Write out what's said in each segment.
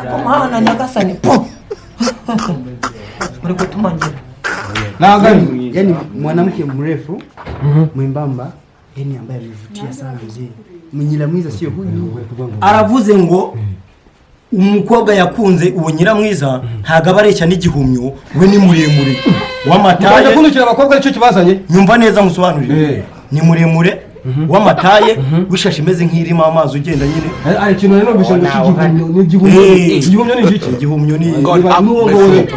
Ariko mwana nyagasani po uri gutuma ngira Ntabwo ari Yani mwanamke mrefu mwembamba, yani ambaye alivutia sana mzee. Mnyiramwiza sio huyu. Aravuze ngo umukobwa yakunze uwo Nyiramwiza ntabwo aba areshya n'igihumyo, we ni muremure Mubanje w'amataye. Kundukira abakobwa aricyo kibazanye. Nyumva neza musobanurire. Ni muremure w'amataye, w'ishashi imeze nk'irimo amazi, ugenda nyine. Hari ikintu nari numvise ngo cy'igihumyo, ni igihumyo. Igihumyo ni igiki? Igihumyo ni Niba n'uwo nguwo rero.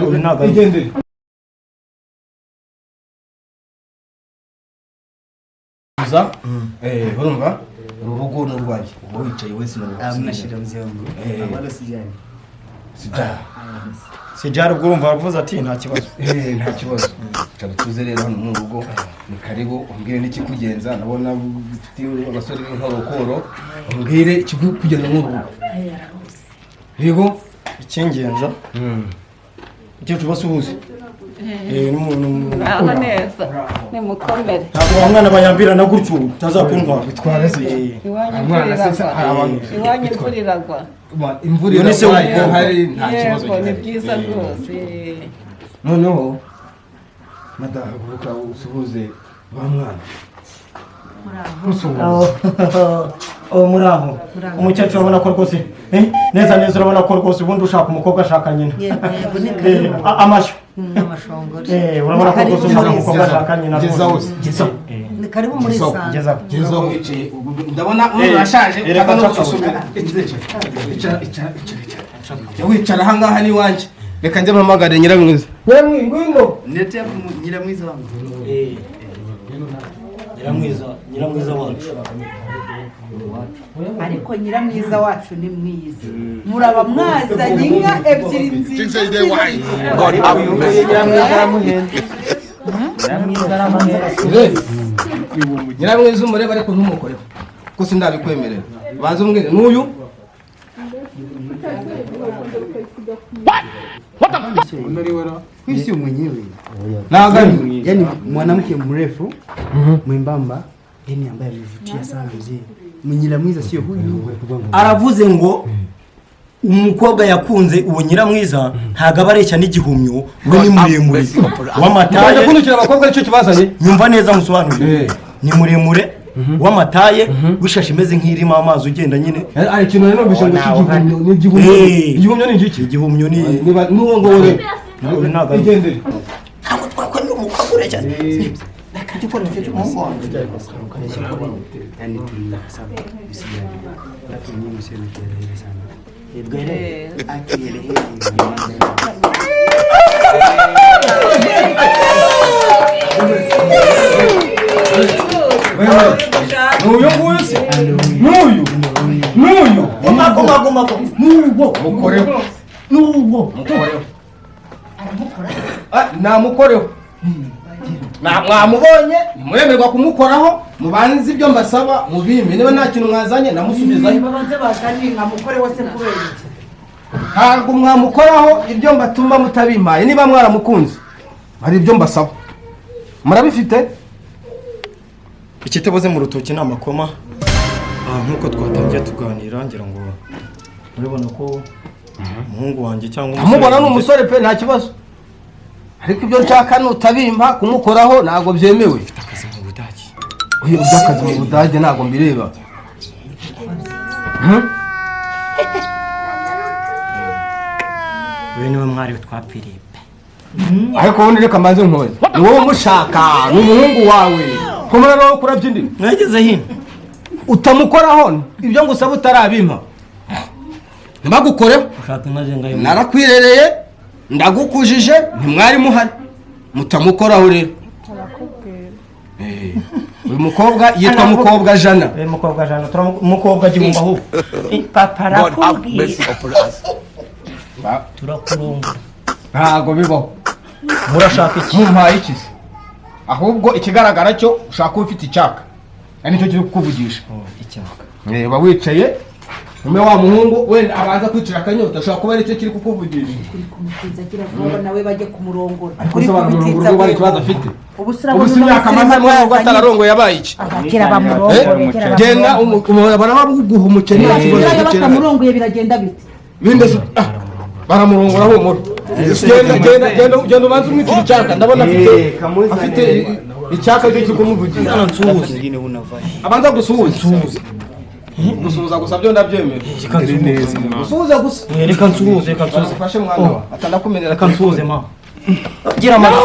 Uyu ntabwo ari- Igendere. Uza, urumva uru rugo ni urwanjye, uba wicaye wese. Hamna shida mzee wangu. Wala sijali. Sijara. Sijara, ubwo urumva aravuze ati nta kibazo. Nta kibazo. Cara tuze rero hano mu rugo, ni karibu, umbwire n'ikikugenza. Ndabona ufite abasore b'inkorokoro, umbwire ikikugenza mu rugo. Yego. Icy'ingenza, umukecuru, basuhuze. N'umuntu Muraho neza, nimukomere. Ntabwo wa mwana bayambirana gutyo, utazakundwa. Bitwara se? Iwanyu Mwana imvura se, iragwa? hari abantu- Iwanyu imvura iragwa? Imvura Iyo ni se iragwa, w'umukobwa. hari nta kibazo Yego, ni gihari. byiza rwose. Noneho madahaguruka usuhuze ba mwana. Usuhuze. Oh, muraho umukecuru, urabona ko rwose neza neza, urabona ko rwose ubundi ushaka umukobwa ashaka nyina. Yego, ni karibu. Amashyo. N'amashongore. Urabona ko Ni rwose karibu ushaka muri umukobwa ashaka nyina. Gezaho Rwose. se. Gezaho. Ni karibu muri Gezaho. sanga. Gezaho. Gezaho wicaye, ndabona urashaje. Reka Utaka no nshaka. gusubira. Icara, icara, icara, icara. Jya wicara ahangaha ni iwanjye. Reka njye mpamagare Nyiramwiza. Nyiramwiza, ngwino. Niletea Nyiramwiza wangu. Nyiramwiza, Nyiramwiza wacu. Ariko Nyiramwiza wacu ni mwiza, muraba mwazanye inka ebyiri nziza. God have mercy. Nyiramwiza aramuhenze. Nyiramwiza umurebe, ariko ntumukoreho kuko sindabikwemerera. Banza umbwire, n'uyu? Huyu sio mwenyewe. Ntabwo ari Yani mwanamke mrefu mwembamba, yani ambaye alivutia sana mzee. Mnyiramwiza sio huyu. Aravuze ngo umukobwa yakunze uwo Nyiramwiza ntabwo aba areshya n'igihumyo, we ni muremure Mubanje w'amataye. Kundukira abakobwa aricyo kibazanye. Nyumva neza musobanurire. Ni muremure w'amataye, w'ishashi imeze nk'irimo amazi, ugenda nyine. Hari ikintu nari numvise ngo cy'igihumyo, ni igihumyo. Igihumyo ni igiki? Igihumyo ni Niba n'uwo nguwo rero. Uyu ntabwo ari- Igendere. Ntabwo twakwemera umukobwa ureshya reka igikoresho cy'umuhungu wanjye. Yani tulia sawa, usijali. Alafu mimi msio na kielele sana. Akielele. N'uyu nguyu se? N'uyu, n'uyu. Goma goma goma goma, n'uwo. Mukoreho. N'uwo. Mukoreho. Ah, namukoreho. Mwamubonye, ntimuremerwa kumukoraho. Mubanze ibyo mbasaba mubime. Niba nta kintu mwazanye, namusubizayo. Babanze bazanye inka, mukore wose kubera iki? Ntabwo mwamukoraho ibyo mbatuma mutabimpaye. Niba mwaramukunze, hari ibyo mbasaba, murabifite. Ikitaboze mu rutoki ni amakoma. Nk'uko twatangiye tuganira, ngira ngo murabona ko umuhungu wanjye cyangwa Amubona ni wanjye- umusore pe, nta kibazo, ariko ibyo nshaka nutabimpa, kumukoraho ntabwo byemewe. Akazi mu Budage. Oya, iby'akazi mu Budage ntabwo mbireba. Uyu niwe mwari twapfiriye pe. Ariko ubundi reka mbanze nkubaze, ni wowe umushaka, ni umuhungu wawe, ko muraba wo kurabya indimi? Mwageze hino. Utamukoraho ibyo ngusaba utarabimpa, ntibagukoreho. Ushaka inka zingahe? Narakwirereye, ndagukujije, ntimwari muhari, mutamukoraho rero. Uyu mukobwa yitwa Mukobwa Jana. Mukobwa Jana, mukobwa gihumba ahubwo. Papa God have arakubwiye. mercy upon us. Turakurongora. Ntabwo bibaho. Murashaka iki? Mumpaye iki se? Ahubwo ikigaragara cyo ushaka kuba ufite icyaka, ari nicyo kiri kukuvugisha. Icyaka. Reba wicaye ume wa muhungu wenda abanza kwicira akanyota, ashobora kuba aricyo kiri kukuvugisha. Uri kumutinza, agira vuba nawe bajye kumurongora. Ariko se baramurongora ubwo hari ikibazo afite? Ubu se Ubu si imyaka amaze muri ubwo atararongoye yabaye iki? Abakera bamurongora, kera Genda bamurongora. barabaguha umukene, nta kibazo Basubirayo gikene. batamurongoye biragenda bite? Ninde se baramurongora humura. Genda genda genda genda ubanze umwitira icyaka, ndabona afite icyaka cyo kumuvugira. Nsuhuze. Abanza gusuhuza. Gusuhuza gusa byo ndabyemera. Gusuhuza gusa. Reka nsuhuze, reka nsuhuze. Ufashe mwana wa atanakumenera. Reka nsuhuze ma. Gira amata.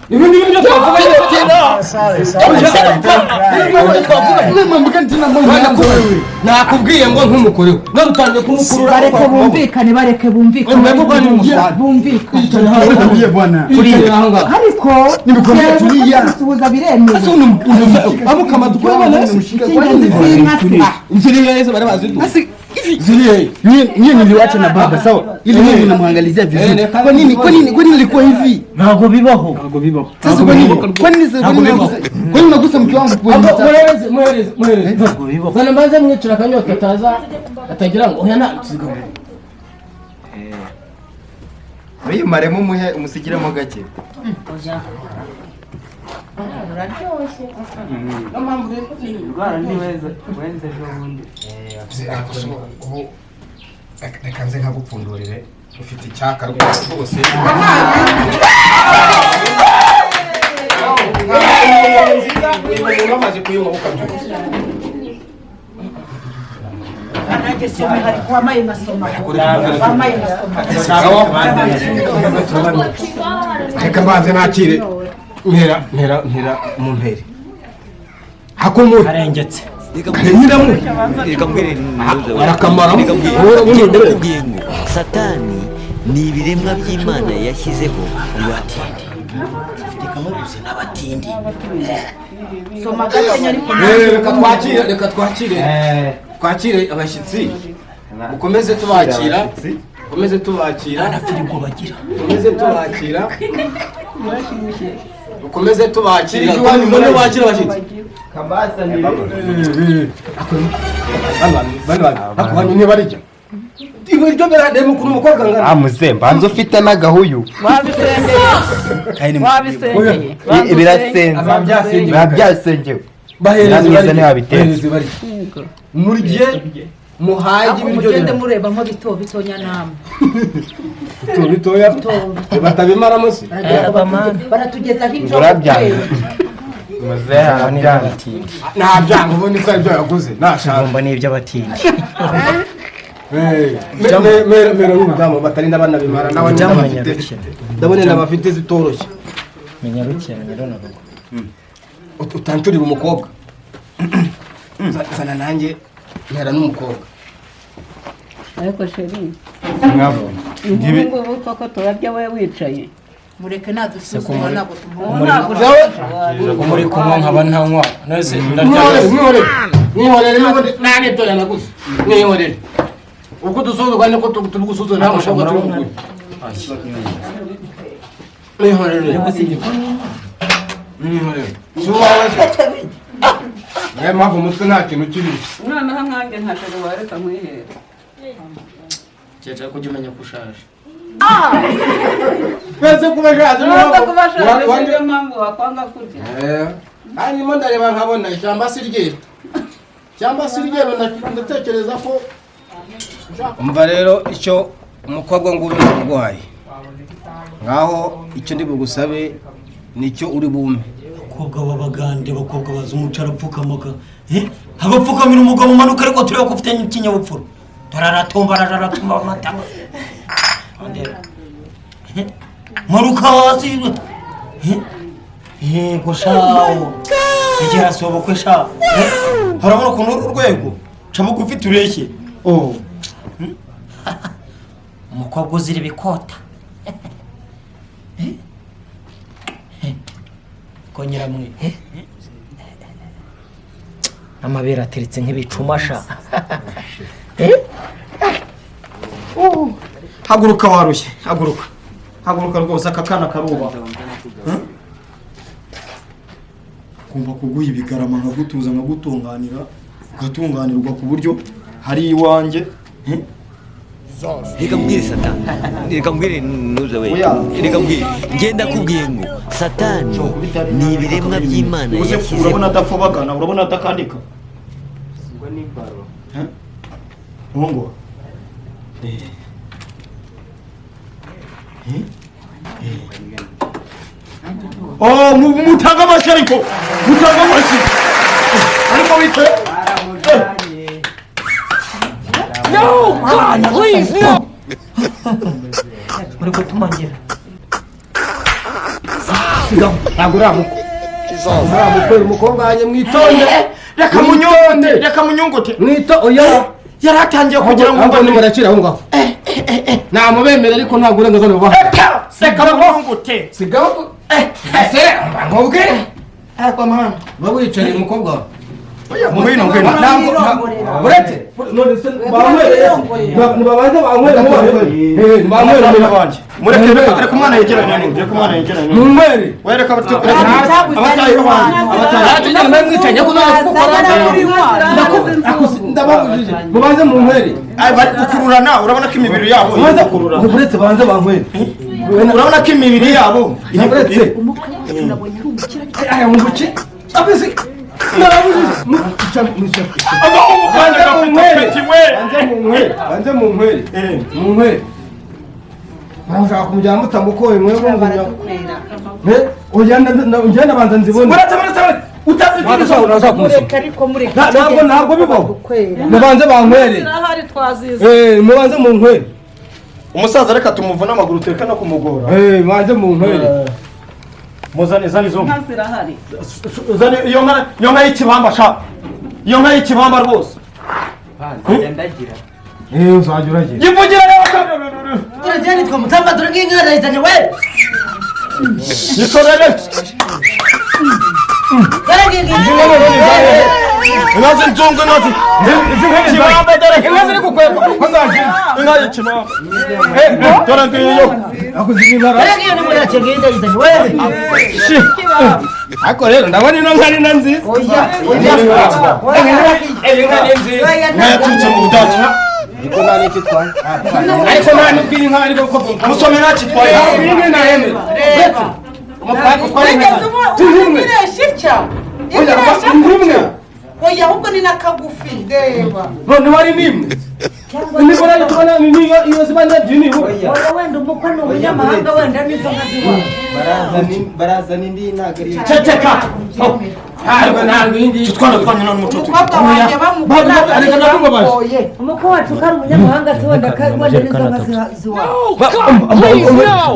Ibi ni ibyo twavuga. Nakubwiye ngo ntumukoreho none utangiye kumukurura. Bareke bumvikane, bareke bumvikane, bumvikane. Bwana. Ariko gusuhuza biremewe. Amukama dukore. Icy'ingenzi si inka si Ziri heza bari bazi ziri hehe. Nyie niliwacha na baba sawa, ili mimi namwangalizia vizuri. Kwa nini kwa nini kwa nini ilikuwa hivi? Ntabwo bibaho. Sasa kwa nini kwa nini sasa kwa nini unagusa kwa nini unagusa mke wangu kwa nini? Muhereze, muhereze, muhereze. Zana mbanze mwicira akanyota ataza atagira ngo oya nta. Wiyimaremo umuhe umusigiremo gake. Uraryoshye. Indwara ni weza wenze ejo bundi. Reka nze nkagupfundurire, ufite icyaka rwose. Bamaze kuyinywa ukabyuka. Nanjye some hari wamaye nasoma, wamaye nasoma. Reka mbanze nakire mpera mpera mpera mu mpere hakumura Arengetse. Nyiramu Reka mbwire Arakamara. Reka mbwire, ndakubwiye ngo Satani ni ibiremwa by'Imana yashyizeho bibatinde. N'abatindi. Soma gake ariko. Reka twakire, reka twakire, twakire abashyitsi, mukomeze tubakira, mukomeze tubakira. Nta firigo bagira. Mukomeze tubakira, mukomeze tubakira, mukomeze wakira abashyitsi. Bano ntibarijya ibiryo birareba ukuntu umukobwa angana. Ah muze mbanza ufite n'agahuyu. Wabisengeye, wabisengeye. Birasenze. Biba byasengewe. Bahereze. Namwiza Barya. ntiwabitetse. Bahereze barya, murye muhaye Ako ibiryo. mugende murebamo bito bitonya namwe. Bito bitoya batabimaramo se. Baratugezaho injobo. Urabyanga. Muze arabyanga. Nta byanga, ubundi se ibyo yaguze nashaka. Ngomba n'iby'abatindi. Mera n'umudamu batarinda banabimara nawe. Umudamu Ndabona bafite nyarukira. ndabona inda bafite zitoroshye. Menya rukira nyiranarugo. Utancurira umukobwa. Zana nanjye mpera n'umukobwa. Ariko chéri, Mwavu. ubu ngubu koko turarya we wicaye. Mureke nadusuzuma, ntabwo tumuha. Ubu ntabwo. Muri kunywa nkaba ntanywa. Nese ndarya. Mwihorere, mwihorere, mwihorere, n'ubundi nta n'ibyo yanaguze, mwihorere. Uko dusuzugwa niko turi gusuzugwa nta mukobwa turi kugura. Mwihorere, mwihorere, si uwawe se? Niyo mpamvu umutwe nta kintu kirimo. Noneho nkanjye nka chéri wareka nkwihere. Cyeca kujya umenya ko ushaje. Twese kuba ashaje. Nubwo kuba ashaje niyo mpamvu wakwanga kurya. Hanyuma ndareba nkabona ishyamba si ryeru, ishyamba si ryeru, ndatekereza ko umva rero icyo umukobwa nguyu arwaye ngaho, icyo ndi bugusabe nicyo uri bumpe. Abakobwa b'abagande, abakobwa bazi umuco, arapfukamaga. Abapfukamira umugabo umanuka, ariko tureba ko ufite ikinyabupfura. Tararatumba, raratumba amata. Manuka hasi. Yego shawo. Egera sobokwe sha. Urabona ukuntu uru rwego ca bugufi tureshye. Oh. Umukobwa uzira ibikota. Ko nyiramwe. Amabere ateretse nk'ibicuma sha. Haguruka warushye, haguruka. Haguruka rwose, aka kana karubaha. Kumva kuguha ibigarama nkagutuza nkagutunganira, ugatunganirwa ku buryo hari iwanjye. Reka mbwire Satani, reka mbwire nuze we. Oya. Reka mbwire, ngenda kubwiye ngo Satani ni ibiremwa by'Imana Uze yashyizeho. urabona adapfobagana, urabona adakandika. Ubwo ni baro. Umuhungu. Oh, mutanga amashyi ariko. Mutanga amashyi. Ariko bite? No, God, please, no! Uri gutuma ngira. Sigaho, ntabwo uramukwe. Uramukwe umukobwa wanjye, mwitonde. Reka munyongote, reka munyongote. Mwito oya. Yaratangiye kugira ngo ahubwo nimurakira aho ngaho. Namubemera ariko ntabwo uburenganzira bubaha. Reka munyongote. Sigaho. Ese nkubwire. Ariko mwana. Uba wicariye umukobwa wawe. Ngwino, ngwino. Ntabwo uretse none se banywere, nibabanze banywere, mubahe banywere banjye. Mureke, reka, reka umwana yegerane n'undi, reka umwana yegerane n'undi. Munywere. We reka abatayi banjye, abatayi. Ntacyo nyine mwicaye ko nawe gukora, ndababujije, mubanze munywere. Ay, bari gukururana, urabona ko imibiri yabo iri Mubanze gukururana. Uretse banze banywere. Urabona ko imibiri yabo iri Uretse aya mubuki abese narabujije mwica. Agahungu kanjye gafite apeti we. Banze munywere, banze munywere, munywere. Murashaka kumujyana mutamukoye mwebwe ngo oya, ngenda banza nzibone. Uretse, uretse, uretse. Utazitiriza. Uraza kumusoma. Mureke ariko, mureke. Ntabwo bibaho. Dukwera. Mubanze banywere. Zirahari, twazize. Mubanze munywere. Umusaza reka tumuvune amaguru, tureke no kumugora. Mubanze munywere. Muzane, zane izo. Inka zirahari. Zane iyo nka, iyo nka y'ikibamba sha. Iyo nka y'ikibamba rwose. Nzajya ndagira. Uzajya uragira. Yivugira rero. Dore nitwa Mutamba, dore ngiyi nka ndayizanye we. Yikorere. Dore ngiyi nka. Inka z'inzungu, inka z'ikibamba, dore Inka ziri gukwegwa ko zagira. Inka y'ikibamba. Dore ngiyo. Dore ngiyi ni murake, ngiyi ndayizanye we. Ariko rero ndabona ino nka ari na nziza. Oya, oya. Iyi nka ni nziza. Oya. Inka yaturutse mu Budage. Ariko nta n'icyo itwaye, ariko nta n'ubwo iyi nka ariko ko Musome, ntacyo itwaye. Ntabwo iyi nka nayemera. Uretse umutware utwaye inka Wigeze turi imwe. ubiresha itya? Oya, Ibiresha ndi imwe. Oya, ahubwo ni n'akagufi, reba. Noneho ari n'imwe nibura tubona niyo iyo ziba n'ebyiri nibura. Oya, wenda umukwe ni umunyamahanga, wenda n'izo nka ziwabo. Barazana indi, ntabwo ari Ceceka. Ntabwo iyi ngiyi. Tutwana twanyu nta n'umuco tugira. Umukobwa wanjye bamukora. Ariko ndakubabaje. Umukwe wacu ko ari umunyamahanga se, wenda wenda n'izo nka ziwabo.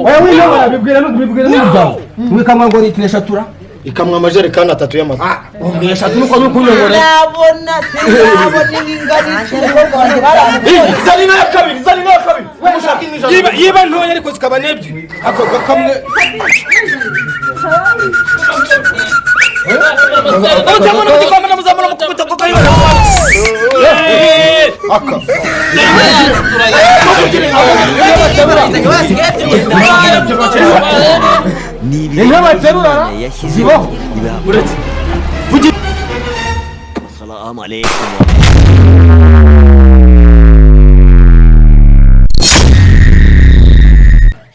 Oya, wiyobora, bibwira bibwira n'umuryango wikamwa ngo litiro 3. Ikamwa amajerekani 3 y'amata. Umbwira 3 nuko nukunyobora. Sinabona, sinabona ingano iki umukobwa wanjye baramukoye. Zana inka ya kabiri, zana inka ya kabiri. Mushaka inka 100. Yiba ntoya ariko zikaba n'ebyiri, ako kamwe. Muzamura mu gikombe, muzamura mu kubita kuko yibona. Aka. Ni Inka ibiremwa baterura by'Imana yashyizeho zibaho. Uretse. Assalamu alaikum.